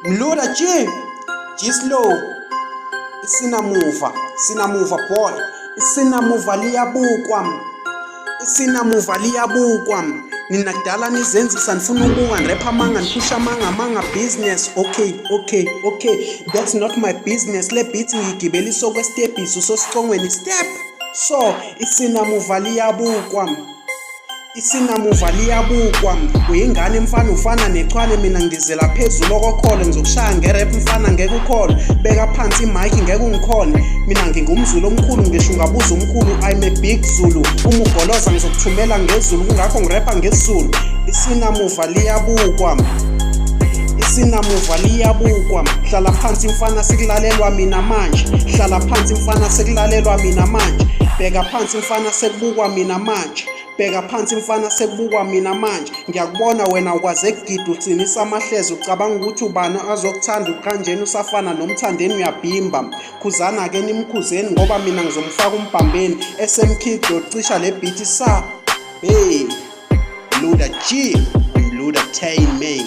Mluda G, G slow. Isinamuva, sinamuva boy. Isinamuva liyabukwa. Isinamuva liyabukwa. Nina kudala nizenzisa nifuna ukuka nirepha amanga niphusha amanga amanga business. Okay, okay, okay. That's not my business. Le beat ngiyigibelisa okwestebhisi usosicongweni step. So, isinamuva liyabukwa. Isinamuva liyabukwa uyingane mfana ufana nechwane mina ngizela phezulu okokholo ngizokushaya ngerap mfana ngeke ukhole beka phansi imic ngeke ungikhone mina ngingumzulu omkhulu ngisho ungabuza umkhulu I'm a big Zulu uma ugoloza ngizokuthumela ngezulu kungakho ngirepha ngesizulu isinamuva liyabukwa isinamuva liyabukwa hlala phansi mfana sekulalelwa mina manje hlala phansi mfana sekulalelwa mina manje bheka phansi mfana sekubukwa mina manje bheka phansi mfana sekubukwa mina manje ngiyakubona wena ukwaze kugida uqinisa amahlezi ucabanga ukuthi ubani azokuthanda ukanjena usafana nomthandeni uyabhimba khuzana ke nimkhuzeni ngoba mina ngizomfaka umbhambeni SMK docisha le beat sa hey Luda G Luda Tainment.